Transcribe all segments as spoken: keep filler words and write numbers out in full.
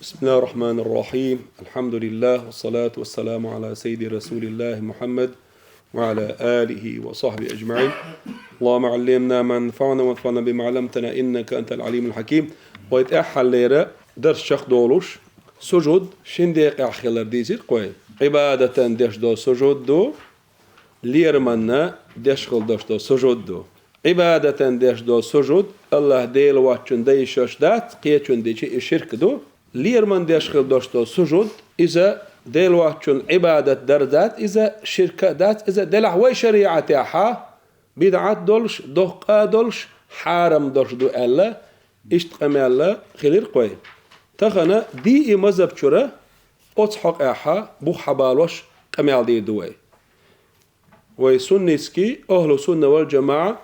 بسم الله الرحمن الرحيم. الحمد لله، والصلاة والسلام على سيد رسول الله محمد وعلى آله وصحبه أجمعين. اللهم علمنا ما ينفعنا وانفعنا بما علمتنا إنك أنت العليم الحكيم. Вай тӀаьххьаллера дарс чакхдолуш, сужуд шин декъехь хилар дийцира-кх вай. Ӏибадатан деш долу сужуд ду, лераманна деш хила долуш долу сужуд ду. Ӏибадатан деш долу сужуд АллахӀ Дела воцчунна дан йиш йолуш дац, кхечунна дича и ширк ду. Лераман деш хила долуш долу сужуд, иза Дела воцчунна Ӏибадат дар дац, иза ширк а дац, иза делахь вай шариӀатехь а бидӀат долуш, доккха а долуш, хьарам долуш ду аьлла, иштта къамел хилира-кх вай. Тахана диъ мазхӀаб чуьра оцу хьокъехь а бух хьабалош къамел дийр ду вай. Вай суннитский, ахлу сунна вал джамаӀа,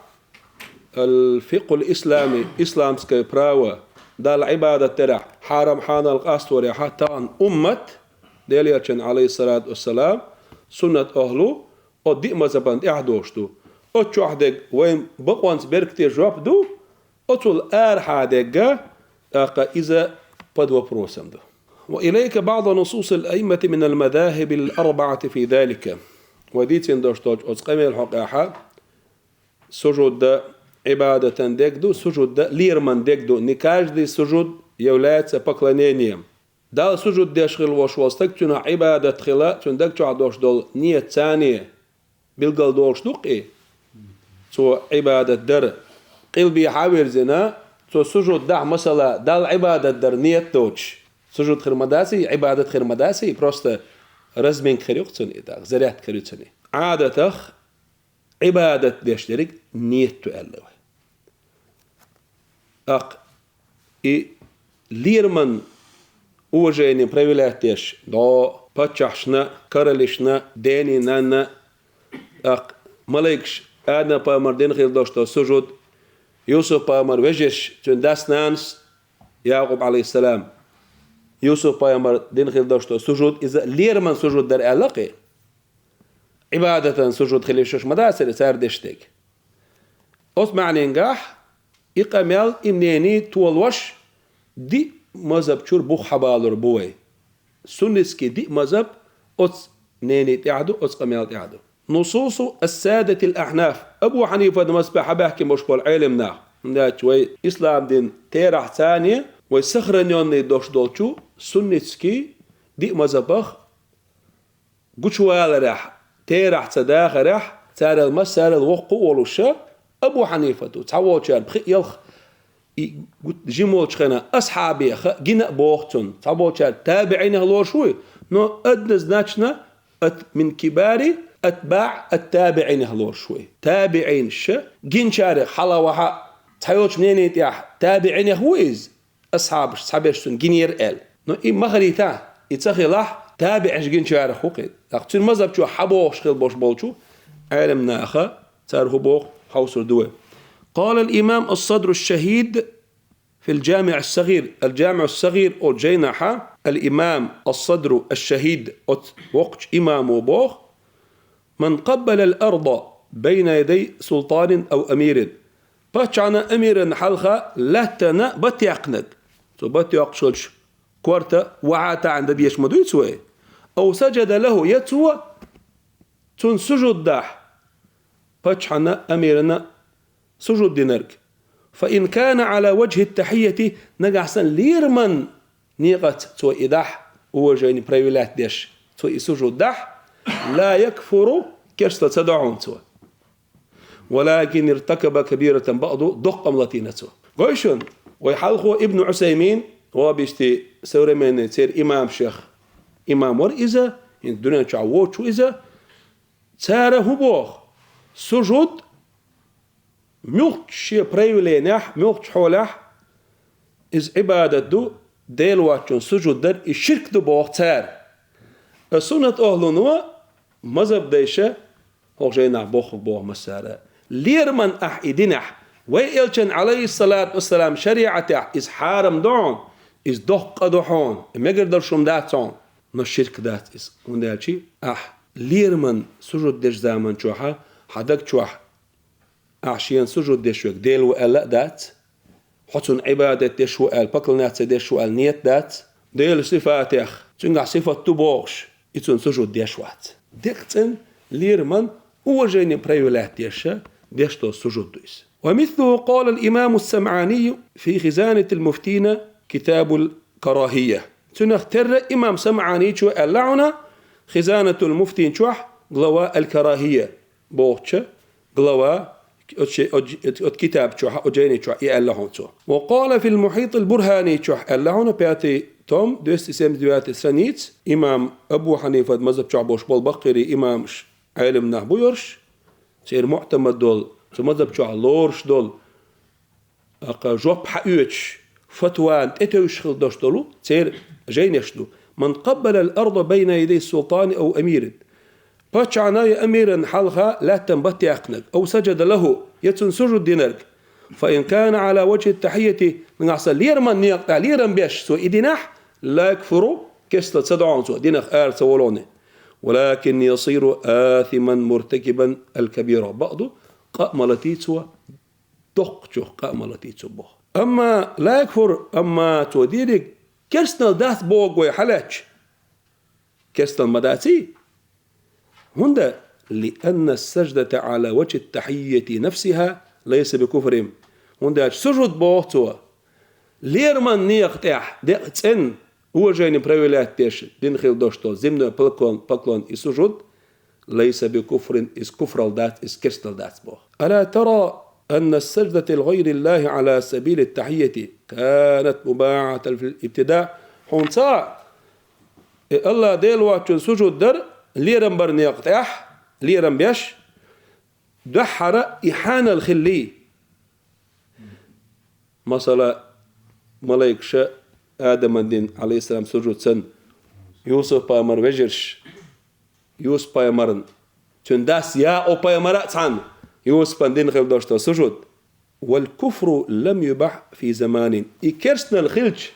ал-фикъхул ислами, исламское право, Далла Ӏибадат дарехь, хьарам-хьанал къасторехь а тахана уммат, Делан Элчан, алейхиссалату вассалам, суннат ахлу, оцу диъ мазхӀабан тӀехь а долуш ду. Оцу чохь дерг вайн бакъонца беркате жоп ду, оцул арахьа дерг а, тӀаккха иза под вопросом ду. وإليك بعض نصوص الأئمة من المذاهب الأربعة في ذلك. Вай дийцина долуш долчу оцу къамелан хьокъехь а, сужуд а Ӏибадатан дерг ду, сужуд а лераман дерг ду. Не каждый сужуд является поклонением. Далла сужуд деш хила волуш волу стаг, цуьнан Ӏибадат хила, цуьнан даг чохь долуш долу ният царна билгал долуш ду-кх и. Цо Ӏибадат дара. Къилбехьа а вирзина, цо сужуд дахь, масала, Далла Ӏибадат дара ният доцуш, сужуд хир ма дац и, Ӏибадат хир ма дац и, просто разминка хир ю-кх цуьнан и дагӀа, зарядка хир ю цуьнан и. Ӏадатах Ӏибадат деш дерг ният ду аьлла вай. ТӀаккха и лераман уважение проявлять деш, дӀо паччахьашна, королишна, дена-нанна, тӀаккха малайкаш Адам-пайхамар дина хила долуш долу сужуд, Юсуп-пайхамар вежарш, цуьнан дас-нанас, Якъуб, алейхиссалам, Юсуп-пайхамар дина хила долуш долу сужуд, иза лераман сужуд дара аьлла-кх и. Ӏибадатан сужуд хила йиш йолуш ма дацара цара деш дерг. Оцу маьӀненгахь и къамел, и мнение толош диъ мазхӀаб чуьра бух хьабалур бу вай. Суннитский диъ мазхӀаб оцу мнение тӀехь ду, оцу къамел тӀехь ду. نصوص السادة الأحناف. Абу Хьанифан мазхӀабехь хьабаьхкина болуш болу Ӏелам нах. ХӀунда аьлча вай ислам дин терахь царна, вай сохранённый долуш долчу суннитский диъ мазхӀабах гучуваларехь, терахь ца дахарехь, царал массарал воккха а волуша, Абу Хьанифа ду, цхьаволчара пхи а, ялх а, и гу-, жима волчу хенахь асхьабех а гина а боху цунна, цхьаволчара табиӀинех лоруш вуй, но однозначно ат-, мин кибари атбаӀ ат-табиӀинех лоруш вуй. ТабиӀинаш гинчарех хьалавахьа, цхьайолчу мнение тӀехь табиӀинех ву иза, асхьабаш цхьаберш цунна гинера аьлла. Но и ма хилийтахь, и ца хилахь, табиӀинаш гинчарах ву-кх и. ТӀаккха цуьнан мазхӀаб чу хьабохуш хила болуш болчу Ӏелам наха цара хӀун боху хьовсур ду вай. قال الإمام الصدر الشهيد في الجامع الصغير. Ал-Джамиъ ас-Сагъир олу жайнахьа ал-имам ас-садру аш-шахид, оцу воккхачу имамо боху: من قبل الأرض بين يدي سلطان أو أمير. Паччахьна, амирана хьалха лаьттана бат яьккхинарг. Цо бат йоккхуш йолчу корта вахьа таӀийна дан дезаш ма дуьйцу вай. أو سجد له, я цо цунна сужуд дахь, паччахьна, амирана сужуд динарг. فإن كان على وجه التحية, нагахь санна лераман некъаца цо и дахь, уважение проявлять деш, цо и сужуд дахь, لا يكفر, керстал ца до хьуна цо. ولكن ارتكب كبيرة, бакъду, доккха къам латийна цо. Гой шуна, вай хьалхо Ибн Ӏусаймин, ваххабистийн современный церан имам-шех, имам вара иза, хӀинца дуьнен чохь воцуш ву иза, цара хӀун боху? Сужуд муьлххачу шен проявленехь, муьлххачу хьолехь иза Ӏибадат ду, Дела воцчунна сужуд дар, и ширк ду боху цара. Ткъа суннат ахлуно, мазхӀаб дайша, хӀокху жайнахь бохург боху массара: лераман ахь и динехь, вай элчан, алейхиссалату вассалам, шариӀатехь иза хьарам ду хьуна, иза доккха къа ду хьуна, и мегар долуш хӀума дац хьуна, но ширк дац иза. ХӀунда аьлча ахь лераман сужуд дечу заман чохь, хьан даг чохь ахь шена сужуд деш верг Дела ву аьлла а дац, хьо цунна Ӏибадат деш ву аьлла, поклоняться деш ву аьлла ният дац, Делан сифатех, цуьнгахь сифат ду бохуш, и цунна сужуд деш вац. Декъа цӀена, лераман, уважение проявлять деш, деш долу сужуд ду иза. ومثله قال الإمام السمعاني في خزانة المفتين كتاب الكراهية. Цунах терра имам СамӀаничо аьлла хьуна, Хизанатул Муфтин чохь, глава Аль-Карахия бохуча глава, оцу, оцу китаб чохь, оцу жайни чохь и аьлла хьуна цо. وقال في المحيط البرهاني чохь аьлла хьуна, пятый том, двести семьдесят девятая страница, имам Абу Хьанифат мазхаб чохь болуш болу баккхийрий имамаш, Ӏелам нах бу йоруш, церан муӀтамад долу, цу мазхаб чохь лоруш долу, акха жоп хьаоьцуш, фатвана тӀетевжаш хила долуш долу церан жайнеш ду. من قبل الأرض بين يدي سلطان أو أمير. Паччахьна я амиран хьалха лаьттан баттаяккхинарг, أو سجد له, я цунна сужуд динарг. فإن كان على وجه التحية, нагахь сан лераман некъа тӀехь лерам беш цо и динахь, لا يكفر, керстал ца догӀу цо, динах ара ца волу хьуна. ولكن يصير آثما مرتكبا الكبيرة بعد, къа а ма латий цо, доккхачух къа а ма латий цо боху. Амма لا يكفر, амма цо дийриг керстанал дац боху вай хьалаьцча, керстанал ма даций? ХӀунда, لأن السجدة على وجه التحية نفسها ليس بكفر. ХӀунда аьлча сужуд боху цо, лераман некъа тӀехь декъа цӀена, уважение проявлять деш, дина хила долуш долу земной поклон, поклон и сужуд, ليس بكفر, иза куфрал дац, иза керстанал дац боху. ألا ترى أن السجدة لغير الله على سبيل التحية كانت مباحة في الابتداء. Хьуна ца хаьа, и АллахӀ Дела воцчунна сужуд дар, лерам бар некъа тӀехь, лерам беш, дуьххьара и хьанал хиллий? Масала, малайкаша Адаман дина, Ӏалайхиссалам, сужуд санна, Юсуп-пайхамар вежарш, Юсуп-пайхамарна, цуьнан дас Якъуб-пайхамара а цхьаьна Юсупан дина хила долуш долу сужуд. والكفر لم يبح في زمان. И керстанал хилча,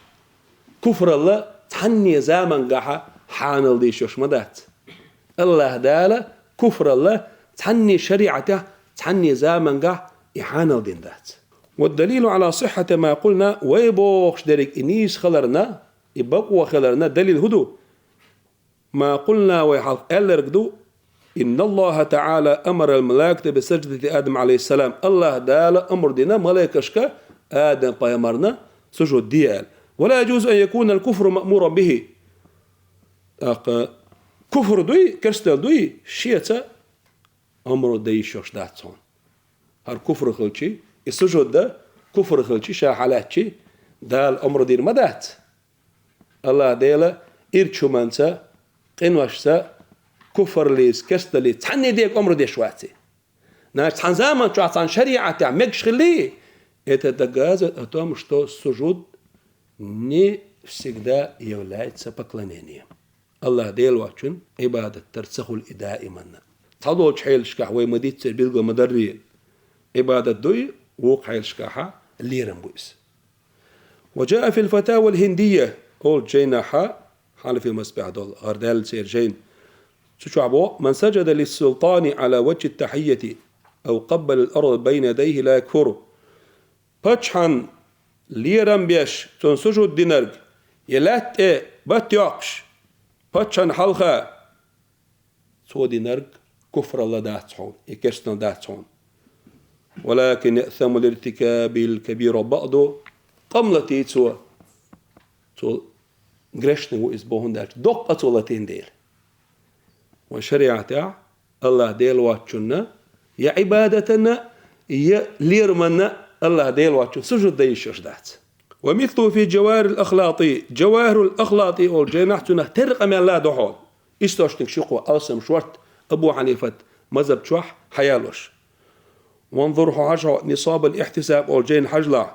куфралла цхьанне замангахьа хьанал дийшош ма дац. АллахӀ Дала куфралла цхьанне шариӀатехь, цхьанне замангахь и хьанал дина дац. والدليل على صحة ما قلنا, вай бохуш дерриг и нийса хиларна, и бакъо хиларна далил хӀун ду? ما قلنا, вай хьалха аьлларг ду: إن الله تعالى أمر الملائكة بسجدة آدم عليه السلام. АллахӀ Дала амр дина малайкашка Адам-пайхамарна сужуд де аьлла. ولا يجوز أن يكون الكفر مأمورا به. ТӀаккха куфр дуй, керстал дуй, шеца амр дан йиш йолуш дац хьуна. ХӀара куфр хилчий, и сужуд дан куфр хилчий, ша хьалаьцчий, Дала амр дийр ма дац. АллахӀ Дела ирча хӀуманца, къиношца, куфрлица, керсталлица цхьанне дега омра деш вац и. Наша цхьана заман чохь цхьана шариӀатехь мегаш хилли, это доказывает о том, что сужуд не всегда является поклонением. АллахӀ Дела воцчун Ӏибадат дар ца хуьлу и даиманна. Цхьадолчу хьелашкахь вай ма-дийццара билгал ма-дарра, Ӏибадат ду и, вукху хьелашкахьа лерам бу иза. وجاء في الفتاوى الهندية, олу жайнахьа, хьанафи мазхабехь долу, гӀардаьлла церан жайна. Цу чохь боху: من سجد للسلطان على وجه التحية أو قبل الأرض بين يديه لا يكفر. Паччахьан лерам беш, цунна сужуд динарг, я лаьтта тӀе батт йоккхуш, паччахьан хьалха, цо динарг куфралла дац хьуна, и керстанал дац хьуна. ولكن يأثم لارتكاب الكبيرة بعد, къа ма латий цо, цо грешный ву иза боху, хӀунда аьлча доккха къа цо латийна дела. Вайн шариӀатехь АллахӀ Дела воцчунна я Ӏибадатана, я лераманна АллахӀ Дела воцчунна сужуд дан йиш йолуш дац. ومثله في جواهر الأخلاطي, Жавахирул Ахлати олу жайнахь цунах терра къамел а ду хьуна. Источник ши кхо алсам шорта Абу Хьанифат мазхаб чохь хьаялош. وانظر, хьо хьажа хьо, نصاب الاحتساب олу жайна хьажалахь.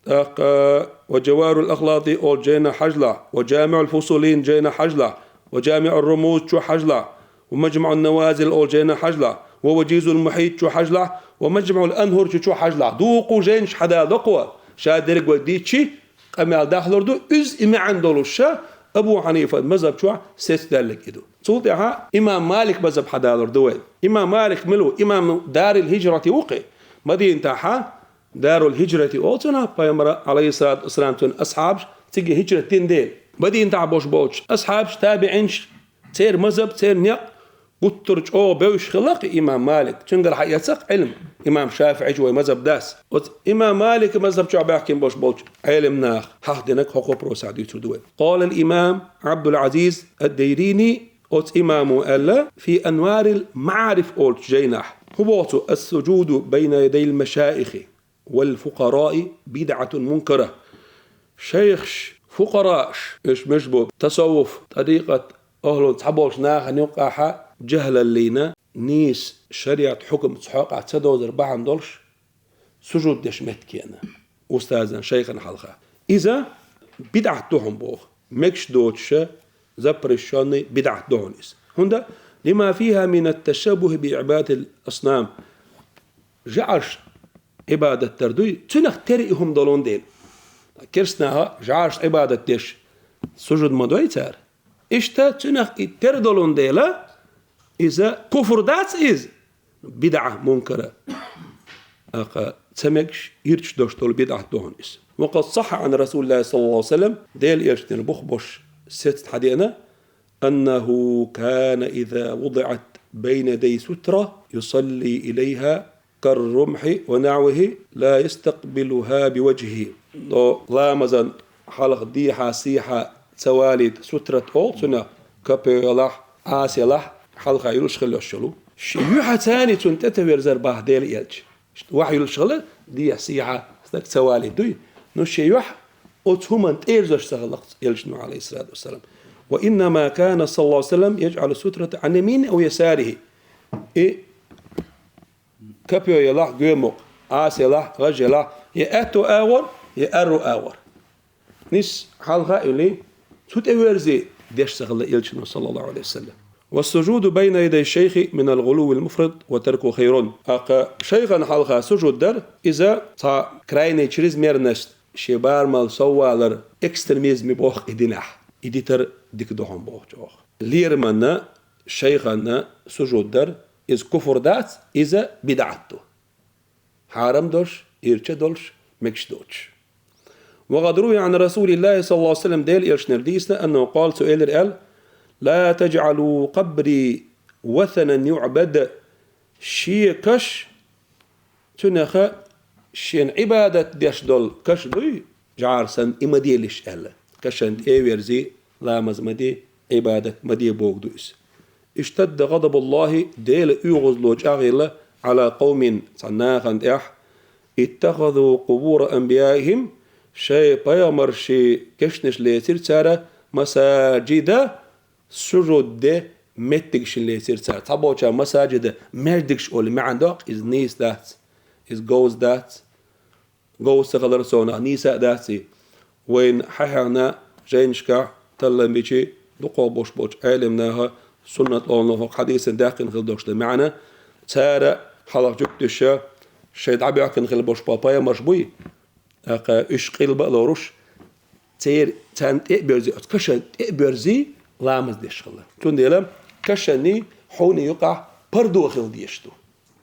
ТӀаккха وجواهر الأخلاطي олу жайна хьажалахь, وجامع الفصولين жайна хьажалахь, وجامع الرموز чу хьажалахь, ومجمع النوازل олу жайна хьажалахь, ووجيز المحيط чу хьажалахь, ومجمع الأنهر чу, чу хьажалахь. Дукха жайнаш хьадала до кхо, ша дерг вай дийцчи, къамел дахлур ду, иза и маьӀна долуш ша Абу Хьанифат мазхаб чохь сецдаьллиг и ду. Цул тӀаьхьа имам Малик мазхаб хьадалур ду вай. Имам Малик мила ву? Имам Дарил ХӀижрати ву кхин. Мадинатахьа Дарул ХӀижрати олу цунах, пайхамара, Ӏалайхиссалату вассалам, цуьнан асхьабаш цига хӀижрат дина дела. Мадинатахь болуш болчу асхьабаш, табиӀинаш, церан мазхаб, церан некъ гуттар а чӀогӀа бевзаш хилла-кх имам Малик. Цуьнгара хьаэцна-кх Ӏилма. Имам ШафиӀича вай мазхаб дац. Оцу имам Малика мазхаб чохь баьхкина болуш болчу Ӏелам наха хьахдинарг хӀокху вопросехь дуьйцур ду вай. قال الإمام عبد العزيز الديريني, оцу имамо аьлла, في أنوار المعارف олучу жайнахь. ХӀун боху цо: السجود بين يدي المشايخ والفقراء بدعة منكرة. Шайхаш, фукъарааш, уьш муьш бу, тасаввуф, тӀарикъат, ахӀлун цхьаболчу нахана юккъехь, жаьхӀаллина, нийса шариат хьукмаца хьокъехь ца довзар бахьана долуш, сужуд деш меттиг еана устазан, шайхана хьалха. Иза бидӀат ду хьуна боху, мегаш доцуша, запрещённый, бидӀат ду хьуна иза. ХӀунда, لما فيها من التشبه بعبادة الأصنام. ЖӀараш Ӏибадат дар дуй, цуьнах тера и хӀума долун дела. Керстанаха жӀараш Ӏибадат деш сужуд ма дой цара. Иштта цуьнах и тера долун дела, иза куфр дац иза, бидӀа мункара. ТӀаккха ца мегаш, ирча дош долу бидӀат ду хьуна иза. وقد صح عن رسول الله صلى الله عليه وسلم, Делан Элчанера бух бош сецна хьадеана, أنه كان إذا وضعت بين يديه سترة يصلي إليها كالرمح ونحوه لا يستقبلها بوجهه. Но ламазан хьалха дехьа, сехьа ца валийта, сутрат олу цунах, капо ялахь, Ӏаса ялахь, хьалха юьллуш хила йиш йолу. Шен юьхьацани цунна тӀе ца верзара боху Делан Элча. Вахьа юьллуш хила, дехьа, сехьа стаг ца валийта дуй. Но шен юьхь оцу хӀуманна тӀеерзош ца хилла-кх Элчано, عليه الصلاة والسلام. وإنما كان صلى الله عليه وسلم يجعل السترة عن يمينه أو يساره. И капо елахь, гоьмукъ, Ӏаса елахь, гӀаж елахь, я аьтту агӀор, я аьрру агӀор. Нис хьалха а юьллий, цу тӀе верзий деш ца хилла Элчано, صلى الله عليه وسلم. والسجود بين يدي الشيخ من الغلو المفرط وتركه خير. ТӀаккха шайхана хьалха сужуд дар, иза цхьа крайняя чрезмерность, шен барамал соввалар, экстремизм боху и динехь. И дитар дика ду хьуна боху чӀогӀа. Лераманна, шайханна сужуд дар, иза куфр дац, иза бидӀат ду. Хьарам долуш, ирча долуш, мегаш доцуш. وقد روي عن رسول الله صلى الله عليه وسلم, Делан Элчанера дийцина, أنه قال, цо элира аьлла: لا تجعلوا قبري وثنا يعبد. Шен каш, цуьнан шена Ӏибадат деш долу каш дуй, жӀара санна, и ма делаш аьлла. Кашана тӀе а верзий, ламаз ма де, Ӏибадат ма де бохург ду иза. اشتد غضب الله, Делан оьгӀазло чӀагӀйилла, على قوم, цхьана нахана тӀехь, اتخذوا قبور أنبيائهم, шайн пайхамаршийн кешнаш лецира цара, مساجد, сужуд де меттигашна лецира цара. Цхьаболчара масаджида маьждигаш олу маьӀна доккху, иза нийса дац, иза говза дац, говза ца хилар совнах нийса а дац и. Вайна хьахьехна жайнашкахь таллам бичи дукхох болуш болчу Ӏелам наха, суннат олу хӀокху хьадисан даьккхина хила долуш дан маьӀна, цара хьалха жуьгтиша шайн дӀабоьхкина хила болуш болу пайхамарш буй, тӀаккха уьш къилба а лоруш, церан, царна тӀе а боьрзий, оцу кашан тӀе а боьрзий, ламаз деш хилла. Цундела кашанний хьуний юкъахь пардо хила дезаш ду,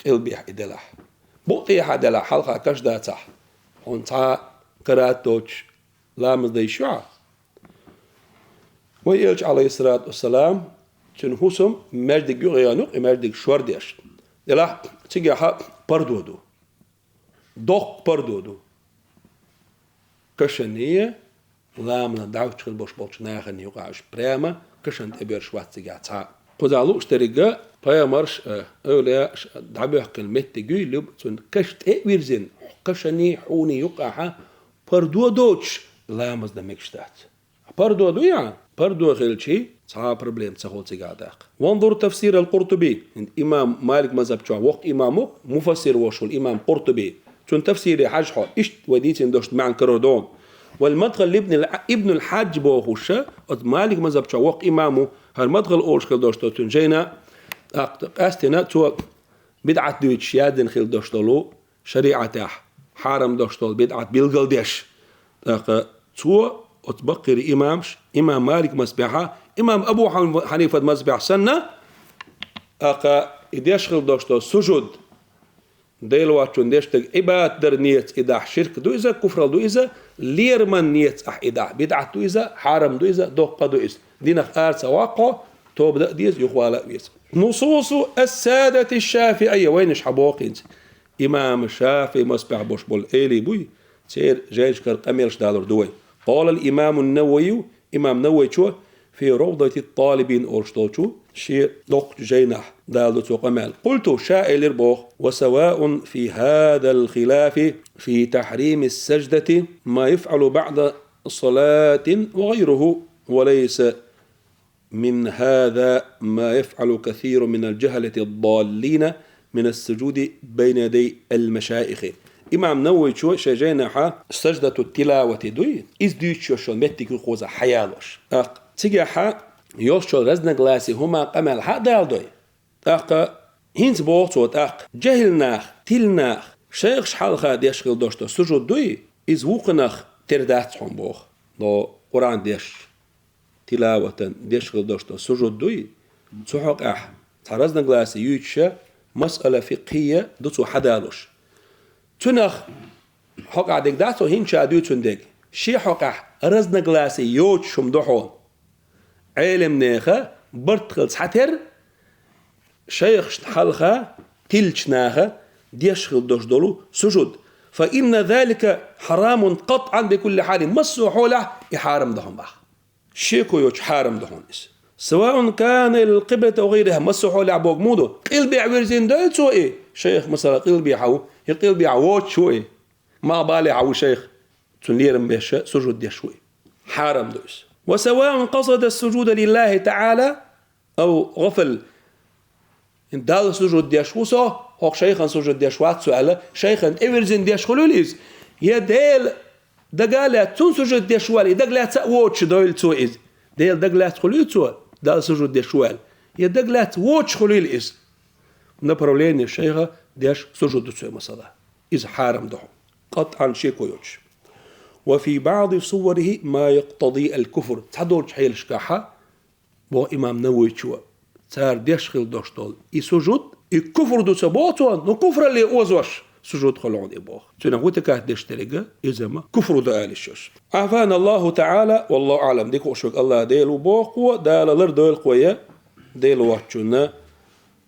къилбехь и делахь. Букъ тӀехьа делахь, хьалха каш дацахь, хьуна цхьа карат доцуш ламаз дан йиш ю хьан? Вай Элча, عليه الصلاة والسلام, цуьнан хӀусам маьждиг юкъа яьхна ю-кх, и маьждиг шор деш. Делахь цигахь пардо ду. Доккха пардо ду. Кашанний, ламазан дӀахӀуттуш хила болуш болчу нахана юкъахь уьш прямо кашана тӀе боьрзуш вац цигахь цхьа а. Кхузахь лууш деррига пайхамарш а, эвлаяаш а дӀабоьхкина меттиг юй, либ цунна каш тӀе а вирзина, кашанний, хьуний юкъахь пардо доцуш ламаз дан мегаш дац. Пардо дуй хьан? Пардо хилчий, цхьа а проблема ца хуьлу цигахь даккха. وانظر تفسير القرطبي, имам Малик мазхаб чохь воккха имам ву, муфассир волуш волу имам Къуртуби. Цуьнан тафсире хьажа хьо, иштта вай дийцина долчу маьӀна карор ду хьуна. والمدخل لابن الح-, Ибн аль-Хьаджа бохуша, оцу Малик мазхаб чохь воккха имам ву, хӀара Мадхал олуш хила долуш долу цуьнан жайна, тӀаккха къаьстина цо бидӀат дуьйцуш яздина хила долуш долу шариӀатехь хьарам долуш долу бидӀат билгалдеш. ТӀаккха цо оцу баккхийра имамаш, имам Малик мазхабехьа, имам Абу Хьан-, Хьанифат мазхабехь санна, тӀаккха и деш хила долуш долу сужуд, Дела воцчунна деш дерг Ӏибадат дар нийса и дахь ширк ду иза, куфрал ду иза, лераман нийятца ахь и дахь, бидӀат ду иза, хьарам ду иза, доккха ду иза. Динах ара ца ваккхо, тоба дан а деза, юхавала а веза. نصوص السادة الشافعية, вайнаш хьабохкинца. Имам ШафиӀи мазхӀабехь бош болу элий буй, церан жайнашкара къамелаш далур ду вай. قال الإمام النووي, имам Нававичо في روضة الطالبين олуш долчу шен доккхачу жайнахь далу цо къамел. قلت, ша элира боху: وسواء في هذا الخلاف في تحريم السجدة ما يفعل بعد الصلاة وغيره، وليس من هذا ما يفعل كثير من الجهلة الضالين من السجود بين يدي المشايخ. Имам Нававичо шайн жайнахьа саждату тилавати дуй, иза дуьйцуш йолу меттиг юхаза хьаялош. ТӀаккха цигахьа йолчул разногласий хӀума къамел хьа а далдой. ТӀаккха хӀинца боху цо, тӀаккха жехӀил нах, тилла нах, шайхаш хьалха деш хила дош до сужуд дуй, иза вукханах тера дац хьуна боху, до Къуръан деш. Тилаватан деш хила дош до сужуд дуй, цу хьокъехь цхьа разногласие юьйцуша масъала фикъхӀийя ду цо хьадалуш. Цунах хьокъехь дерг дац хьо хӀинца ша дуьйцун дерг. Шен хьокъехь разногласие йоцуш хӀума ду хьуна. Ӏелам неха барт хила цхьатера шайхашна хьалха тиллачу наха деш хила дош долу сужуд. فإن ذلك حرام قطعا بكل حال, массо а хьолехь и хьарам ду хьуна боху. Шеко йоцуш хьарам ду хьуна иза. سواء كان إلى القبلة أو غيرها, массо а хьолехь боху муха ду? Къилбехьа вирзина дойла цо и, шайх, масала, къилбехьа ву, я къилбехьа воцуш ву и, мах балехьа ву шайх, цунна лерам беш сужуд деш ву и. Хьарам ду иза. وسواء قصد السجود لله تعالى أو غفل. Далла сужуд деш ву со, хӀокху шайхана сужуд деш вац со аьлла, шайхана тӀевирзина деш хуьлийла иза? Я Дела дага а лаьцна цунна сужуд деш ву аьлла, и дага лаьцна а воцуш дойла цо иза? Дела дага лаьцна хуьлийла цо, Далла сужуд деш ву аьлла? Я дага лаьцна воцуш хуьлийла иза? Направление шайха деш сужуд ду цо, масала. Иза хьарам ду хьуна. قطعا, шеко йоцуш. وفي بعض صوره ما يقتضي الكفر. Цхьадолчу хьелашкахьа, боху имам Нававичо, цара деш хила дош долу и сужуд, и куфр ду ца боху цо, ну, куфралле озош сужуд хуьлу хьуна и боху. Цуьнан ву тӀекхача деш деррига иза ма куфр ду аьлла йиш йолуш. عافانا الله تعالى، والله أعلم, дика хууш верг АллахӀ Дела ву боху кхо, Дала лардойла кхо я Дела воцчунна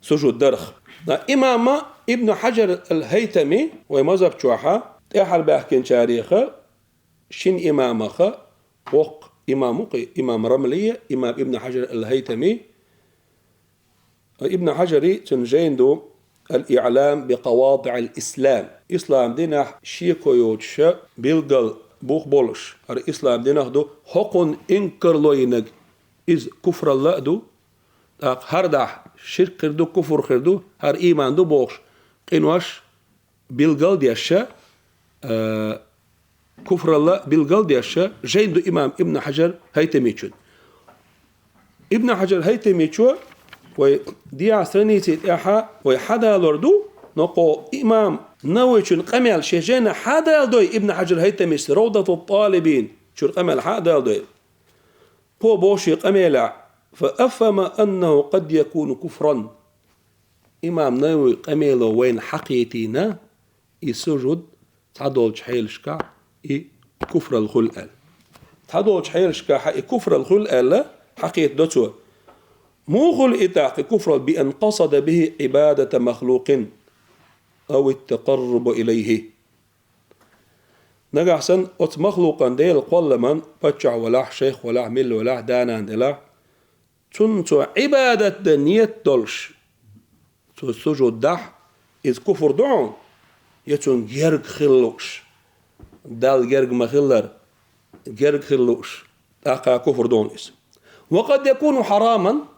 сужуд дарх. Ткъа имама Ибн Хьаджар ал-ХӀайтами, вай мазхӀаб чохьа тӀаьхьара баьхкинчареха, шина имамаха, воккха имам ву кхи, имам Рамлия, имам Ибн Хьаджар ал-ХӀайтами. Ибн Хьаджари цуьнан жайна ду «Ал-Иълам би къаватиӀил ислам». Ислам динахь шеко йоцуша билггал бух болуш, хӀара ислам динах ду хӀокхунна инкарло йинарг, иза куфралла а ду, тӀаккха хӀара дахь ширк хир ду, куфр хир ду, хӀара ийман ду бохуш, къинош билгал дешша, а, куфралла билгал дешша, жайна ду имам Ибн Хьаджар ХӀайтамичун. Ибн Хьаджар ХӀайтамичо вай дехьа страници тӀехьа вай хьадалор ду, но кхо имам Нававичун къамел шен жайна хьадала дой Ибн Хьаджар ХӀайтамис Равдатут-ТӀалибин чуьра къамел хьадала дой. Кхо боху шен къамелехь: «Фа афхама аннаху къад якуну куфран». Имам Навави къамело вайна хьакхетийна, и сужуд цхьадолчу хьелашкахь и куфрал хуьлу аьлла. Цхьадолчу хьелашкахь и куфрал хуьлу аьлла хьакхетадо цо. Муха хуьлу и тӀаккха и куфрал? «Би ан къасада бихи Ӏибадата махлукъин ау ат-такъарруба илайхи». Нагахь санна оцу махлукъан, Делан кхолламан, паччахь валахь, шайх валахь, милла валахь, да-нана делахь, цунна цо Ӏибадат дан ниет долуш, цо сужуд дахь, иза куфр ду хьуна, я цунна герга хила лууш, Далла герга ма-хиллара, герга хила лууш, тӀаккха куфр ду хьуна иза. «Ва къад якуну хьараман»,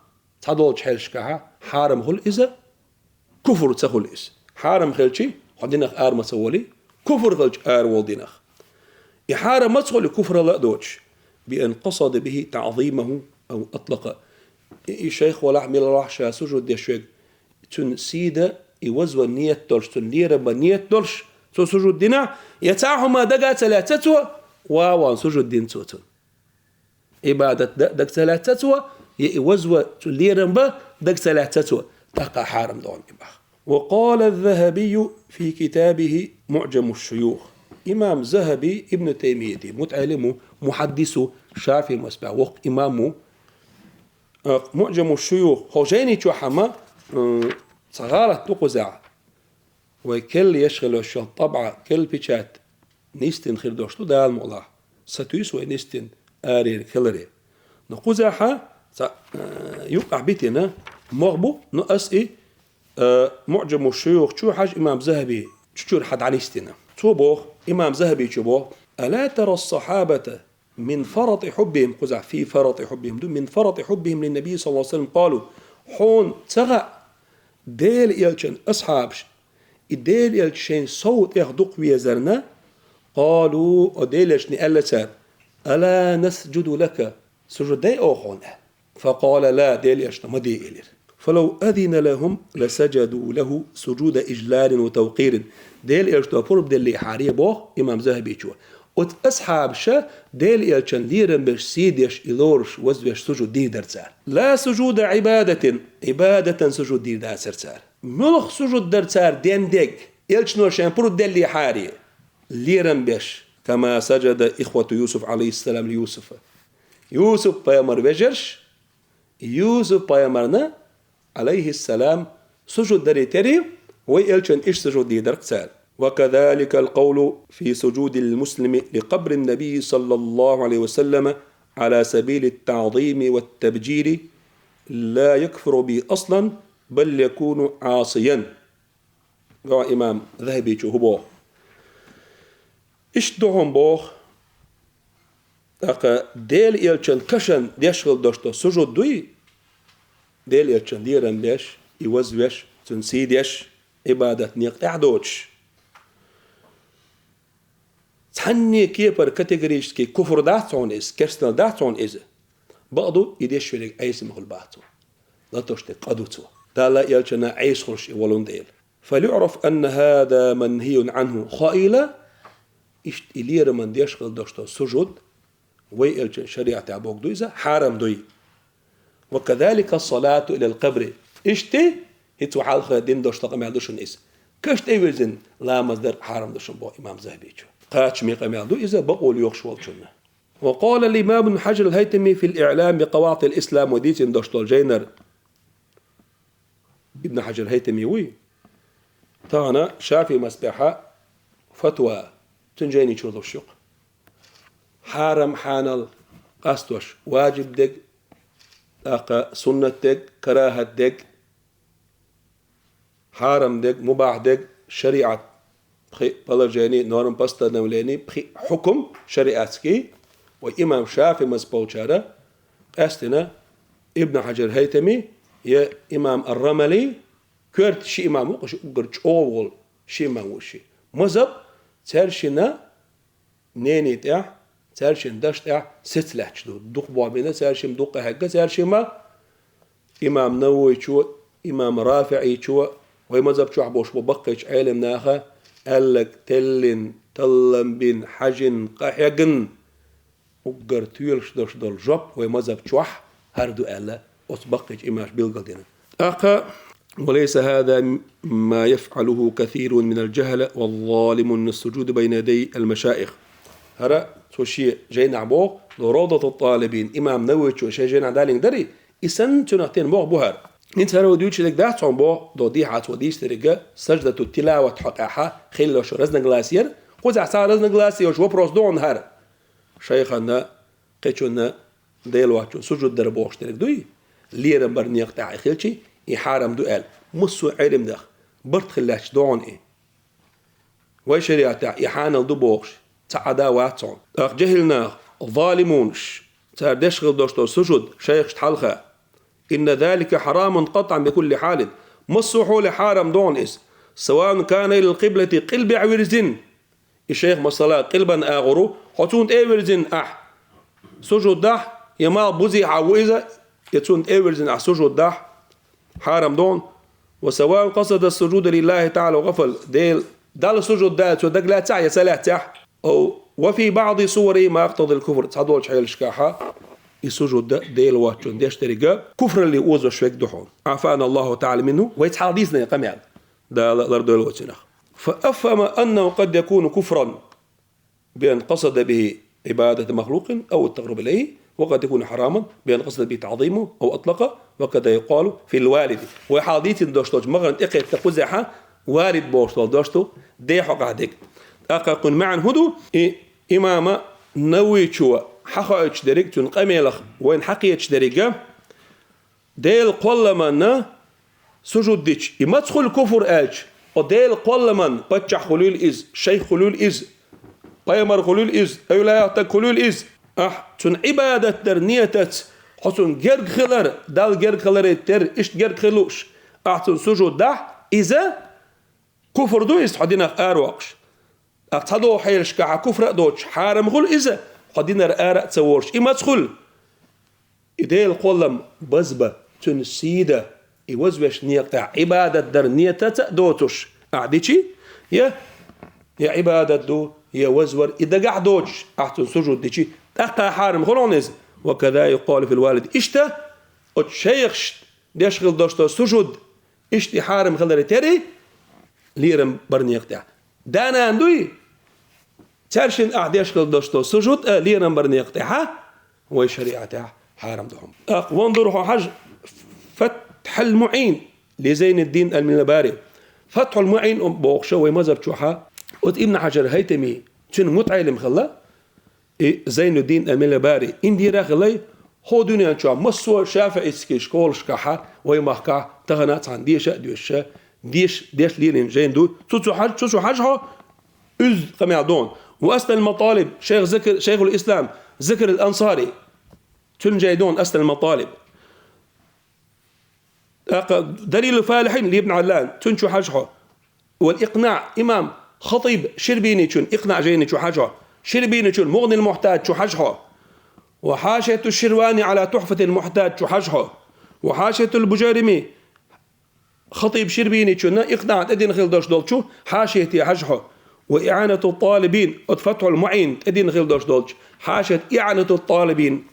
цхьадолчу хьелашкахьа хьарам хуьлу иза, куфр ца хуьлу иза. Хьарам хилчи, хьо динах ара ма ца воли, куфр хилчи, ара волу динах. И хьарам маца хуьлу, куфралла а доцуш. «Би ан къасада бихи таӀзимаху ау атлакъа». И, и шайх валахь, милла валахь, ша сужуд деш верг, цуьнан сий дан, и вазван ниет долуш, цунна лерам бан ниет долуш, цо сужуд дина, я цхьа хӀума дага а ца лаьцна цо, ван сужуд дина цо цунна. Ӏибадат дан а дага ца лаьцна цо, я и вазван цу лерам бан дага ца лаьцна цо, тӀаккха хьарам ду хьуна и боху. Ва къала аз-Захабийю фи китабихи МуӀжаму шуюх. Имам Захаби Ибн Таймияти, мутаӀалим ву, мухьаддис ву, ШафиӀий мазхӀабе воккха имам ву. Э, МуӀжаму шуюх, хӀокху жайни чохь хьама, м, цхьа гӀалат ду кхузахь. Вай керла еш хилла йолу тӀабӀа, керла печать нисдина хир долуш ду Дала мукъалахь. Сатуьйсу вай нисдина арера хиларе. Но кхузахьа цхьа, э, юккъахь битина могӀа бу, но ас и, э, МуӀжаму шуюх чу хьажа имам Захаби чу чуьра хьан дӀанисдина. Цо боху, имам Захаби чу боху: «Ала тара ас-сахьабата мин фарати хьуббихим», кхузахь фи фарати хьуббихим ду, «мин фарати хьуббихим лин-набий саллаллаху алейхи ва саллям къалу». Хьуна ца хаьа, Делан элчан асхьабаш, и Делан элча шайн сов тӀех дукха везарна, къалу, о Делан элчане аьлла цара: «Ала насджуду лака», сужуд дай оха хьуна аьлла. Факъала: «Ла», Делан элчано ма де элира. «Фалав азина лахум ласаджаду лаху суджуда иджлалин ва тавкъирин». Делан элчано пурба деллехьара боху имам Захабичо. Оцу асхьабаша Делан элчан лерам беш, сий деш, и лоруш, вазвеш сужуд дийр дара цара. «Ла суджуда Ӏибадатин», Ӏибадатан сужуд дийр дацара цара. Муьлха сужуд дара цара ден дег, элчано шайн пурба деллехьара, лерам беш, «кама саджада ихвату Юсуф алейхиссалам ли Юсуфа». Юсуп-пайхамар вежарш, Юсуп-пайхамарна, алейхиссалам, сужуд дарий тери, вай элчан иштта сужуд дийр дара цара. «Ва казаликал къавлу фи суджудил муслими ли къабрин набий саллаллаху алейхи ва саллама ала сабилит та'зими ват табджили ла якфуру би аслан, бал якуну Ӏасиян». Ва имам Захабичо хӀу боху? Иштта ду хьуна боху, тӀаккха Делан элчан кашан деш хила долуш долу сужуд дуй, Делан элчан лерам беш, и вазвеш, цуьнан сий деш, Ӏибадат некъа тӀехь а доцуш. Цхьанне кепара категорически куфр дац хьуна иза, керстанал дац хьуна иза. Бакъду, и деш верг Ӏеса ма хуьлу боху цо. Латош дерг къа ду цо. Далла элчана Ӏеса хуьлуш и волун дела. «Фалюъраф анна хаза манхийун Ӏанху». Хаийла, иштта и лераман деш хила долуш долу сужуд, вай элчан шариатехь боху ду иза, хьарам дуй. «Ва казалика салату илал къабри». Иштта, хӀинца вай хьалха дина долуш долу къамел ду шуна иза. Каш тӀе а вирзина, ламаз дар хьарам ду шуна боху имам Захабичо. Кхачаме къамел ду иза, бакъо лоьхуш волчунна. «Ва къала ал-имам Ибн Хьаджар ал-Хайтами фил Иълам би къаватил Ислам», вай дийцина долуш долу жайнара. Ибн Хьаджар Хайтами вуй, тахана ШафиӀий мазхӀабехьа фатва, цуьнан жайни чуьра луш ю-кх. Хьарам-хьанал къастош, важиб дерг, тӀаккха суннат дерг, карахӀат дерг, хьарам дерг, мубахь дерг, шариӀат пхи положение, норм постановление, пхи хьукум шариатский, вай имам ШафиӀий мазхӀаб болчара, къаьстина Ибн Хьаджар Хайтами я имам Ар-Рамали, коьрта ши имам ву, кху ши уггар чӀогӀа волу ши имам ву ши. МазхӀаб цаьршинна нене тӀехь, цаьршинна даш тӀехь сецлаьтташ ду. Дукха бомбина цаьршимма, дукха къахьегна цаьршимма. Имам Нававичо, имам РафиӀичо, вай мазхӀаб чохь болуш бу баккхийчу Ӏелам наха, аьлларг теллина, таллам бина, хьажина, къахьегна, уггар тоьлуш долуш долу жоп вай мазхӀаб чохь хӀара ду аьлла, оцу баккхийчу имамаша билгалдина. ТӀаккха: «Ва лайса хаза ма яфӀалуху касирун минал джахӀала ваз-залимун мина ас-суджуд байна ядай ал-машаих». ХӀара цо шен жайнахь боху, Равдатут-ТӀалибин, имам Нававичо шен жайнахь далийна дарий, и санна цуьнах тина могӀа бу хӀара. ХӀинца хӀара вай дуьйцуш дерг дац хьуна боху, дӀо дехьа цо дийцинарг саждатут-тилават хьокъехьа хилла йолуш разногласие яра, кхузахь цхьа разногласие йолуш вопрос ду хьуна хӀара. Шайхана, кхечунна, Дела воцчунна сужуд дар бохуш дерг дуй, лерам бар некъа тӀехь и хилчий, и хьарам ду аьлла, массо а Ӏелам даха, барт хила лаьтташ ду хьуна и. Вай шариатехь и хьанал ду бохуш, цхьа Ӏада вац хьуна. ТӀаккха джахӀил нах, залимунаш, цара деш хила долуш долу сужуд шайхашна хьалха. «Инна залика хьарамун къатӀан би кулли хьалин». Массо а хьоле хьарам ду хьуна иза. «Саваун кана илал къиблати», къилбехь вирзина, и шайх, масала, къилбан агӀор ву, хьо цунна тӀе а вирзина ахь сужуд дахь, я малх бузехьа ву иза, я цунна тӀе а вирзина ахь сужуд дахь, хьарам ду хьуна. «Ва саваун къасада ас-суджуда лиллахи таӀала ва гӀафала». Дела, Далла сужуд дан цо дагалаьцахь я ца лаьцахь. Ав, «ва фи баӀди суварихи ма якътадил куфр». Цхьадолчу хьелашкахьа и сужуд дан Дела воцчунна деш дерг куфралле озош верг ду хьуна. «ГӀафана Аллаху таӀала минху», вай цхьа дийцина и къамел. Дала лардойла вай цунах. «Фа афхӀама аннаху къад якуну куфран». بأن قصد به عبادة مخلوق أو التقرب إليه، وقد يكون حراما بأن قصد به تعظيمه أو أطلقه، وكذا يقال في الوالد. Вай хьалха дийцина дош долчу махана тӀекхетта кхузахь валид бохуш долу дош ду, ден хьокъехь дерг. ТӀаккха кхуьнан маьӀна хӀун ду? И имама Нававичо хьахоуьйтуш дерг, цуьнан къамелах вайна хьакхеташ дерг, Делан кхолламанна сужуд дича, и маца хуьлу куфр аьлча, о Делан кхолламан паччахь хуьлийла иза, шайх хуьлийла иза, пайхамар хуьлийла иза, эвлаях стаг хуьлийла иза. Ахь цунна Ӏибадат дар нетаца, хьо цунна герга хилар, Далла герга хиларе терра, иштта герга хила лууш, ахь цунна сужуд дахь, иза куфр ду, иза хьо динах аравоккхуш. Ахь цхьадолу хьелашкахь куфра а доцуш, хьарам хуьлу иза, хьо динара ара а ца волуш. И маца хуьлу? И Делан кхоллам базбан, цуьнан сий дан, и вазвеш некъа тӀехь Ӏибадат дар нетаца а доцуш, ахь дичи, я, я Ӏибадат ду, я вазвар, и дагахь доцуш, ахь цунна сужуд дичи, тӀаккха хьарам хуьлу хьуна иза. Ва каза юкъалу фил валид. Иштта оцу шайхашна деш хила долуш долу сужуд, иштта и хьарам хиларе терра, лерам бар некъа тӀехь. Да-нана дуй? Цаьршинна ахь деш хила долуш долу сужуд а лерам бар некъа тӀехь, вай шариӀатехь хьарам ду хьуна. ТӀаккха ван дур хьо хьажа Фатхьул МуӀин ли Зайнуддин ал-Милабари. Фатхьул МуӀин бохуш вай мазхаб чохь, оцу Ибн Хьажар ХӀайтами, цуьнан мутаӀеллим хилла, и Зайнуддин ал-Милабари, Индира хилла, хӀо дуьнен чохь массо а шафиӀитский школашкахь вай махкахь тахана а цхьаьна деша а доьшуша, деш, деш лелийна жайна ду. Цу, цу хьаж, цу, цу хьажа хьо, уьзза къамел дона. Ва Аслал Маталиб, шайх Закр, шайхул Ислам Закр ал-Ансари. Цуьнан жай дона Аслал Маталиб. ТӀаккха Далилу Фалихьин ли Ибн Аллан, цуьнан чу хьажа хьо. Вал Икънаъ, имам Хатиб Ширбиничун Икънаъ жайни чу хьажа хьо. Ширбиничун Мугънил Мухтаж чу хьажа хьо. Ва Хьашияту Ширвани Ӏала Тухфатил Мухтаж чу хьажа хьо. Ва Хьашиятул Бужарими Хатиб Ширбиничунна Икънаъ тӀедина хила долуш долчу хьашияте хьажа хьо. Ва Иъанату Талибин, оцу Фатхьул МуӀин тӀедина хила долуш долчу хьашият Иъанату Талибин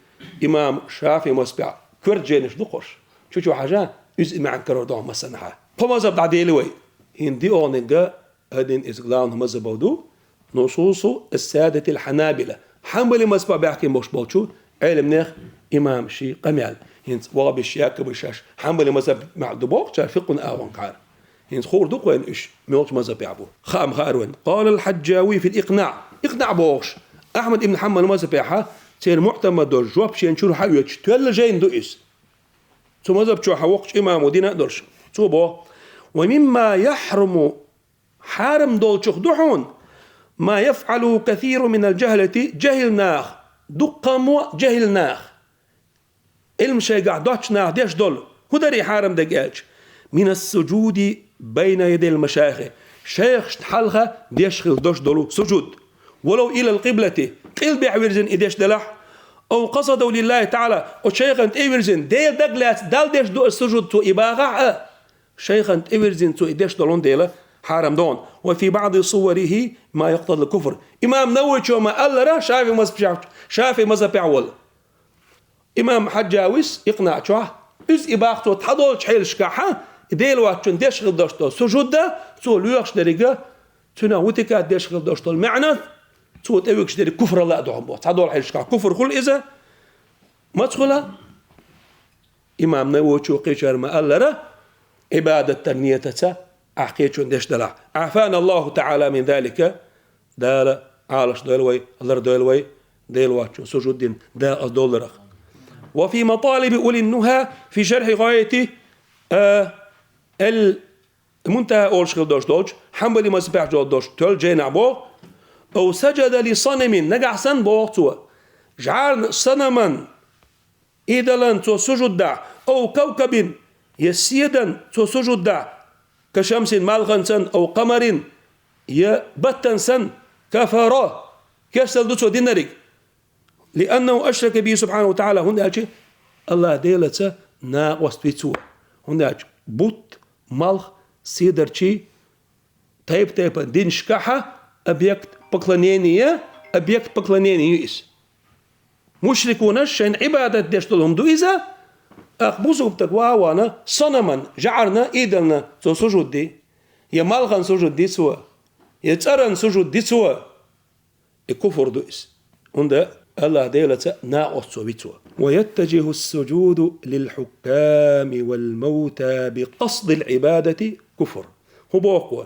имам ШафиӀи мазхабехь коьрта жайнаш ду кхуш. Чу-чу хьажа, иза и маьӀна карор ду хьуна массанхьа. Кхо мазхаб дӀаделира вай. ХӀинца диъолгӀаниг а, хӀинца иза главный мазхаб ду, нусусу ас-садатил хьанабила. Хьанбали мазхаб баьхкина болуш болчу Ӏеламнех имамашийн къамел. ХӀинца вахабиш, якабиш шаьш Хьанбали мазхаб маьӀна ду бохучара фикъхун агӀонгахьара. ХӀинца хуур ду-кх вайна уьш, муьлхачу мазхабехь бу. Хаам хаьара вайна. Къала ал-Хьаджави фил Икънаъ. Икънаъ бохуш, Ахьмад ибн Хьанбал мазхабехь церан муӀтамад долу жоп шен чуьра хьаоьцуш, тоьлла жайна ду иза. Цу мазхаб чохь воккхачу имамо дина а долуш, цо боху: «Ва мимма яхьруму», хьарам долчух ду хьуна, «ма яфӀалу касиру минал жахӀлати», жахӀил нах, дуккхамо а жахӀил нах, Ӏилма шайгахь доцчу наха деш долу, хӀун дарий хьарам дерг аьлча, «минас суджуди байна ядил машайхи», шайхашна хьалха деш хила долуш долу сужуд, «валав илал къиблати», къилбехь вирзина и деш делахь, «ав къасадав лиллахи таӀала», оцу шайхана тӀе вирзина, Дела даг лаьцна Далла деш ду аса сужуд цо и бахахь а, шайхана тӀе вирзина цо и деш долун дела хьарам догӀу. «Ва фи баъди суварихи ма яктадил куфр». Имам Нававичо ма-аллара, ШафиӀи мазхабехь, ШафиӀи мазхабехь волу имам Хьаджавис Икънаъ чохь, иза и бах цо цхьадолчу хьелашкахьа, и Дела воцчунна деш хила долуш долу сужуда, цо лоьхуш деррига, цуьнан вутика деш хила долуш долу маьӀна, цо тӀевигаш дерриг куфралла а дохьун боху. Цхьадолу хьелашкахь куфр хуьлу иза, маца хуьла? Имам Нававичо кхечара ма-аллара, Ӏибадат дар нетаца ахь кхечунна деш далахь. Ӏафана Аллаху таӀала мин далика, Дала Ӏалаш дойла вай, лардойла вай, Дела воцчунна сужуд дина дакъаза долларах. «Ва фи маталиби улин нуха фи шархьи гӀояти, а, ал мунтаха» олуш хила долуш долчу, Хьанбали мазхабехь долуш тоьлла жайнахь боху: «Ав саджада ли санамин», нагахь санна боху цо, жӀарна санаман идолан цо сужуд дахь, ав кавкабин, я седан цо сужуд дахь, ка шамсин, малхан санна, ав къамарин, я баттан санна, кафара, керстал ду цо динариг. Лианнаху ашрака бихи субхьанаху ва таӀала, хӀунда аьлча Аллах Делаца накъост ви цо. ХӀунда аьлча бутт, малх, седарчий, тайп-тайпана динашкахьа объект поклонения, объект поклонения ю иза. Мушрикунаш шайна Ӏибадат деш долу хӀума ду иза, тӀаккха бусулба стаг ван а вана, санаман, жӀарна, идолна цо сужуд ди, я малхан сужуд ди цо, я цӀаран сужуд ди цо. И куфр ду иза. ХӀунда Аллахь Делаца накъост цо вицо. ويتجه السجود للحكام والموتى بقصد العبادة كفر. ХӀун боху?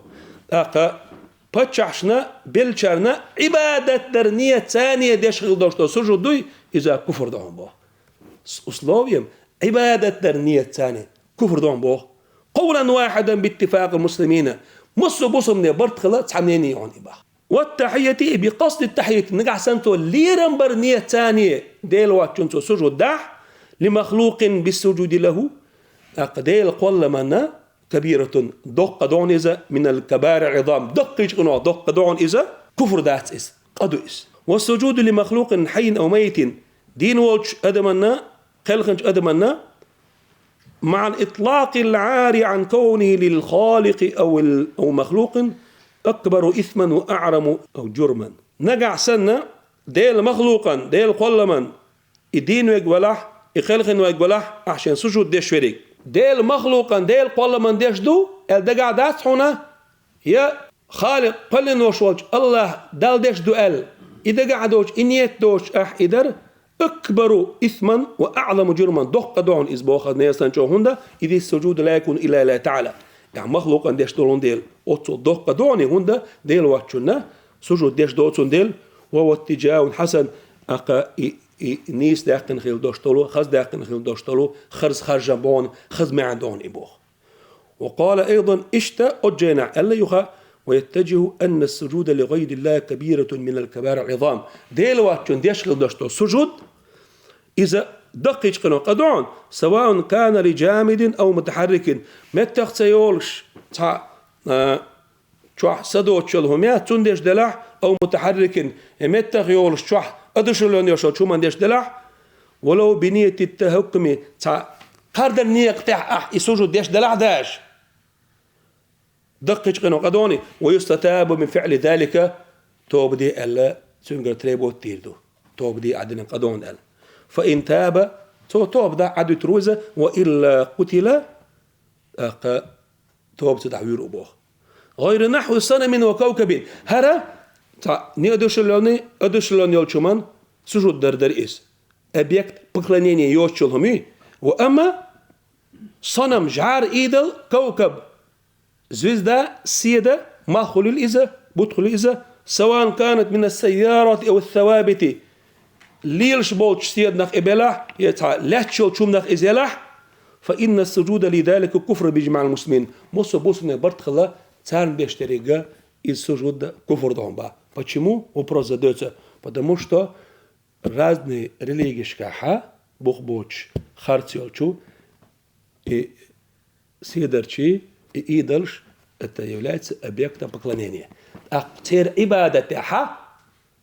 ТӀаккха паччахьашна, беллачарна Ӏибадат дар нийятца деш хила долуш долу сужуд дуй, иза куфр ду хьуна боху. С условием, Ӏибадат дар нийятца куфр ду хьуна боху. قولا واحدا باتفاق المسلمين. Массо а бусалбанийн барт хила цхьа мнение ю хьуна и боху. والتحية بقصد التحية. Нагахь санна цо лерам бар нийятца Дела воцчунна цо сужуд дахь, لمخلوق بالسجود له. ТӀаккха Делан кхолламанна كبيرة, доккха къа ду хьуна иза, من الكبائر العظام, даккхийчу къинойх доккха къа ду хьуна иза, куфр дац иза, къа ду иза. والسجود لمخلوق حي أو ميت, дийна волчу адаманна, кхелхинчу адаманна, مع الإطلاق العاري عن كونه للخالق أو ال-، أو مخلوق أكبر إثما وأعظم أو جرما. Нагахь санна, Делан махлукъан, Делан кхолламан, и дийна верг велахь, и кхелхина верг велахь, ахь шен сужуд деш верг, Делан махлукъан, Делан кхолламан деш ду аьлла дагахь дац хьуна, я Халикъ, кхоьллина волуш волчу Аллахь Далла деш ду аьлла, и дагахь а доцуш, и ниет доцуш ахь и дар, أكبر إثما وأعظم جرما, доккха къа ду хьуна иза боху, несан чӀогӀа, хӀунда, إذ السجود لا يكون إلا لله تعالى. Ахь махлукъан деш долун дела, оццул доккха къа ду хьуна, хӀунда, Дела воцчунна сужуд деш доцун дела, وهو اتجاه حسن, тӀаккха и, и нийса даьккхина хила долуш долу, хаза даьккхина хила долуш долу, харз харжам бу хьуна, хаза маьӀна ду хьуна и боху. وقال أيضا, иштта оцу жайнахь аьлла юха: ويتجه أن السجود لغير الله كبيرة من الكبائر العظام. Дела воцчунна деш хила долуш долу сужуд, иза даккхийчу къинойх къа ду хьуна, سواء كان لجامد أو متحرك, меттах ца йолуш цхьа, а, чохь са доцуш йолу хӀума яц, цунна деш делахь, أو متحرك, я меттах йолуш чохь, а, душаллон йолуш йолчу хӀуманна деш делахь, ولو بنية التحكم, цхьа кхардар некъа тӀехь ахь и сужуд деш делахь даже, даккхийчу къинойх къа ду хьуна, ويستتاب من فعل ذلك, тоба де аьлла, цуьнгара требовать дийр ду, тоба де ахь динарг къа ду хьуна аьлла. فإن تاب, цо тоба дахь, Ӏадвуьтур ву иза, وإلا قتل, тӀаккха тоба ца дахь вуьйр ву боху. غير نحو صنم وكوكب. ХӀара цхьа не а душаллоний, а душаллон йолчу хӀуманна сужуд дар дара иза. Объект поклонения йоцуш йолу хӀума ю. Ва амма санам, жӀар, идол, кавкаб, звезда, седа, малх хуьлийла иза, бут хуьлийла иза, سواء كانت من السيارات أو الثوابت, лелаш болчу седанах и белахь, я цхьа лаьтташ йолчу хӀуманах иза елахь, فإن السجود لذلك كفر بإجماع المسلمين. Массо а бусалбанийн барт хилла, царна деш деррига иза сужуд куфр ду хьуна боху. Почему? Вопрос задается. Потому что разные религешкахьа бух боцуш харц йолчу и седарчий, и идолаш, это является объектом поклонения. ТӀаккха церан Ӏибадатехьа,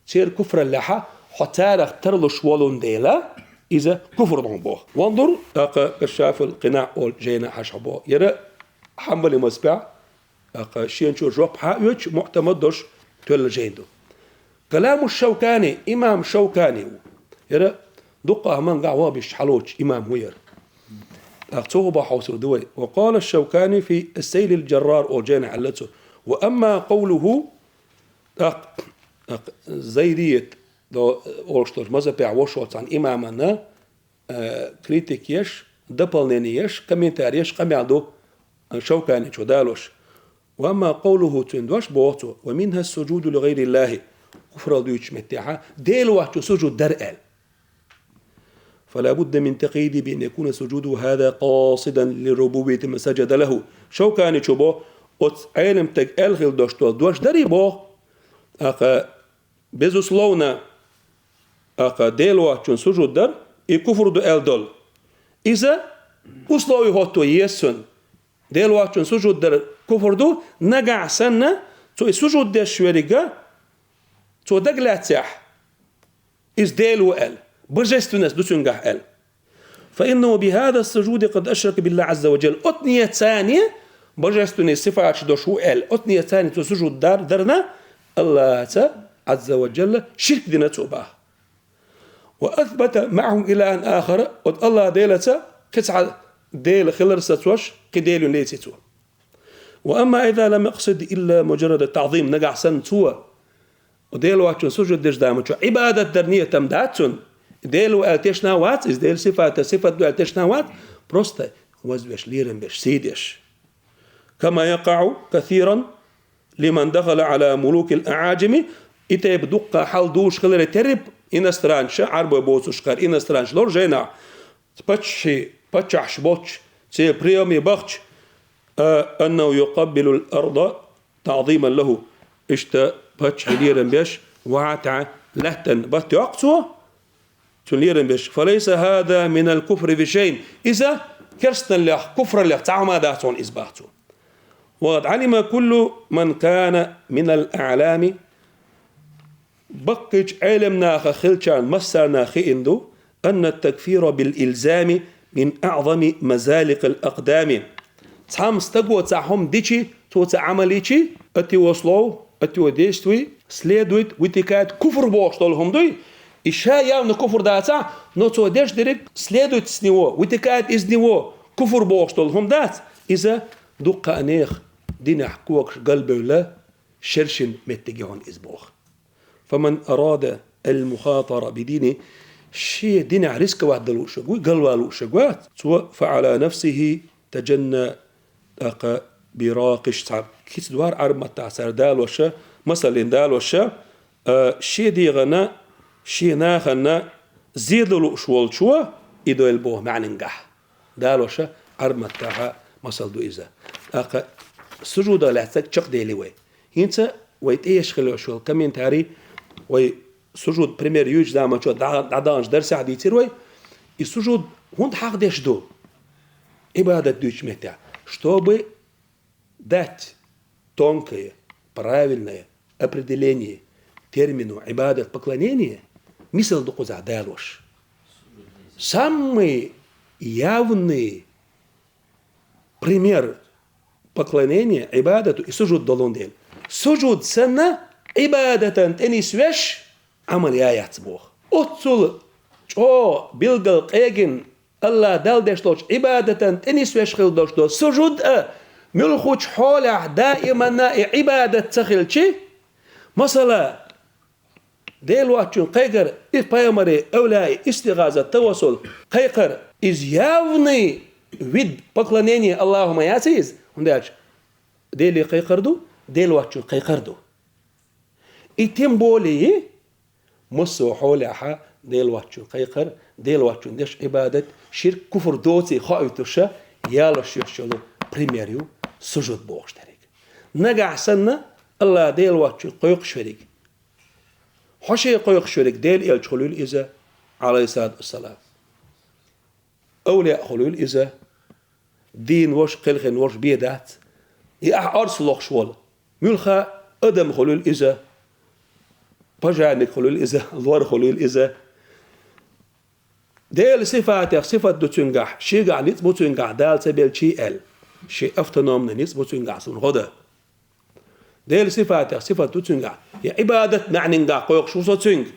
церан куфраллехьа хьо царах тарлуш волун дела, иза куфр ду хьуна боху. وانظر, тӀаккха Кашафул Къинаъ олу жайна хьажа хьо боху. Яра Хьанбали мазхабехь, тӀаккха шена чу жоп хьаоьцуш, муӀтамад долуш тоьлла жайна ду. كلام الشوكاني, имам Шаукани ву. Яра дуккха а мангахь вахӀабисташ хьалоцуш имам ву яра. ТӀаккха цо хӀун боху хьовсур ду вай. وقال الشوكاني في السيل الجرار олу жайна аьлла цо. وأما قوله, тӀаккха, тӀаккха зайдият до, олуш долчу мазхабехь вошо цхьана имамана, э, критика еш, дополнение еш, комментарий еш къамел ду, э, Шауканичо далош. وأما قوله, цуьнан дош боху цо, ومنها السجود لغير الله, куфралла дуьйцучу меттехьа, Дела воцчу сужуд дар аьлла. فلا بد من تقييده بأن يكون سجوده هذا قاصدا لربوبية من سجد له. Шауканичо боху, оцу Ӏелам стага аьлла хила долуш долу дош дарий боху. ТӀаккха безусловно, тӀаккха Дела воцчунна сужуд дар, и куфр ду аьлла долу. Иза условие хӀотто еза цунна. Дела воцчунна сужуд дар куфр ду, нагахь санна, цо и сужуд деш веррига, цо дагалаьцнехь, иза Дела ву аьлла, божественность ду цуьнгахь аьлла. فإنه بهذا السجود قد أشرك بالله عز وجل. Оцу нийятца божественный сифаташ долуш ву аьлла, оцу нийятца цо сужуд дар, дарна, Аллаца, Ӏазза ва Джалла, ширк дина цо боху. وأثبت معه إلها آخر, оцу Аллах Делаца кхин цхьа Дела хилар сацош, кхин Дела юн леци цо. وأما إذا لم يقصد إلا مجرد التعظيم, нагахь санна цо Дела воацачун сужуд деш заманчохь Ӏибадат дар нийят-м дац цуьнан. Дела ву аьлла тешна вац иза, Делан сифата сифат ду аьлла тешна вац, просто вазвеш, лерам беш, сий деш. كما يقع كثيرا لمن دخل على ملوك الأعاجم. И тайпа дуккха хьал дузуш хиларе терра иностранцаша, Ӏарбой боцушкара иностранцаш лора жайнахь, паччахьи, паччахьаш боцуш, церан приёме бахча, а, أنه يقبل الأرض تعظيما له. Иштта паччахье лерам беш, вахьа тӀе лаьттан бат йоккху цо, цуьнан лерам беш. فليس هذا من الكفر بشيء. Иза керстаналлех, куфраллех цхьа хӀума дац хьуна иза, бах цо. وقد علم كل من كان من الأعلام. Баккхийчу Ӏелам наха хилчарна массарна хиъна ду, أن التكفير بالإلزام من أعظم مزالق الأقدام. Цхьамма стаго цхьа хӀума дичи, цо цхьа Ӏамал йичи, от его слов, от его действий следует, вытекает куфр бохуш долу хӀума дуй. И ша явно куфр дацахь, но цо деш дерриг следует с него, вытекает из него куфр бохуш долу хӀума дац. Иза дуккха а нехан динехь когаш галбевлла, шершина меттиг ю хьуна иза боху. فمن أراد المخاطرة بدينه, шен динехь рисковать дала лууш вуй, галвала лууш вац, цо فعلى نفسه تجنى, тӀаккха براقش, цхьа кица дора Ӏарб маттахь цара далош, масаллин далош, а, шен дегӀана, шен нахана зен дан лууш волчо и дойла боху маьӀнангахь. Далош Ӏарб маттахь масал ду иза. ТӀаккха сужудах лаьцнарг чекхдели вай. ХӀинца вай тӀеэш хила йолуш йолу комментарий, вай сужуд пример юьйцу заманчохь дӀа-, дӀадаханчу дарсехь дийцира вай, и сужуд хӀунда хьахдеш ду Ӏибадат дуьйцучу меттехь? Чтобы дать тонкое, правильное определение термину Ӏибадат, поклонение, мисал ду кхузахь далош. Самый явный пример поклонения Ӏибадату и сужуд долун дела. Сужуд санна, Ӏибадатан тӀенисвеш, Ӏамал яц боху. Оццул чӀогӀа билггал къегина Аллах Далла деш долчу Ӏибадатан тӀенисвеш хила долуш долу сужуд а, муьлххачу хьолехь даиманна и Ӏибадат ца хилчи, масала, Дела воцчун кхайкхар, и пайхамаре, эвлияе истигӀазат, тавассул кхайкхар, иза явный вид поклонения Аллаху ма яц иза, хӀунда аьлча Деле кхайкхар ду, Дела воцчун кхайкхар ду. И тем более, массо а хьолехьа Дела воцчун кхайкхар, Дела воцчун деш Ӏибадат, ширк, куфр доций хоуьйтуша, ялош йолуш йолу пример ю сужуд бохуш дерг. Нагахь санна, Аллах Дела воцчун кхойкхуш верг, хьо шен кхойкхуш верг Дела элча хуьлийла иза, Ӏалайхиссалату вассалам. Эвлияъ хуьлийла иза, дийна волуш, кхелхина волуш бен дац. И ахь орца лохуш волу муьлхха адам хуьлийла иза, пожарник хуьлийла иза, лор хуьлийла иза. Делан сифатех сифат ду цуьнгахь, шегахь ницкъ бу цуьнгахь, Дала ца белчий аьлла, шен автономный ницкъ бу цуьнгахь, суна гӀо дан. Делан сифатех сифат ду цуьнгахь, я Ӏибадат маьӀнингахь кхойкхуш ву со цуьнга.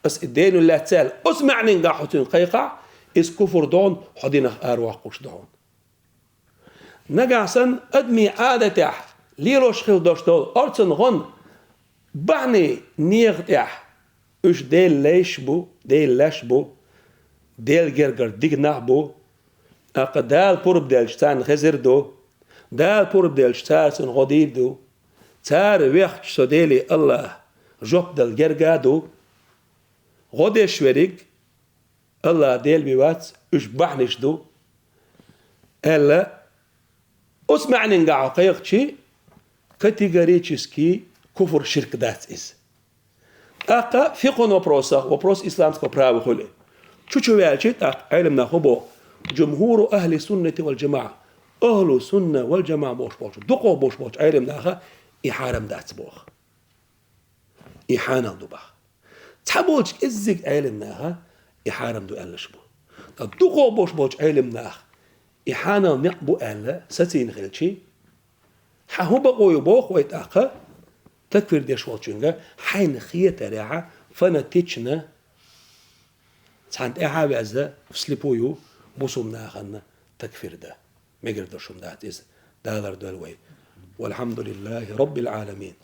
Ас и денал лаьццаьлла, оцу маьӀнингахь хьо цуьнга кхайкхахь, иза куфр ду хьуна, хьо динах аравоккхуш ду хьуна. Нагахь санна адамийн Ӏадатехь лелош хила долуш долу орцан гӀо бахьанийн нехан тӀехь, уьш Делан лайш бу, Делан лайш бу, Делан гергара дика нах бу, тӀаккха Дала пурба делча царна хезар ду, Дала пурба делча цара цунна гӀо дийр ду, цара вехча со Деле Аллах жоп дала герга а ду. ГӀо деш верг Аллах Дела бен вац, уьш бахьанаш ду, аьлла, оцу маьӀнингахь хьо кхайкхачи, категорически куфр, ширк дац иза. ТӀаккха фикъхун вопросах, вопрос исламского права хуьлу. Чу-чу ваьлчи, тӀаккха Ӏелам нах хӀун боху? Джумхуру ахли суннати вал джамаӀа. Ахлу сунна вал джамаӀа бохуш болчу, дукхах бохуш болчу Ӏелам наха и хьарам дац боху. И хьанал ду баха. Цхьаболчу кӀеззиг Ӏелам наха и хьарам ду аьллаш бу. Ткъа дукхах бохуш болчу Ӏелам наха и хьанал некъ бу аьлла сацийна хилчи, хьан хӀун бакъо ю боху вай тӀаккха, такфир деш волчуьнга, хьайна хетарехьа, фанатична, цхьана тӀаьхьа а веза, вслепую бусулба нахана такфир дан. Мегар долуш хӀума дац иза, Дала лардойла вай. Валхьамдулиллахи Роббил Ӏаламин.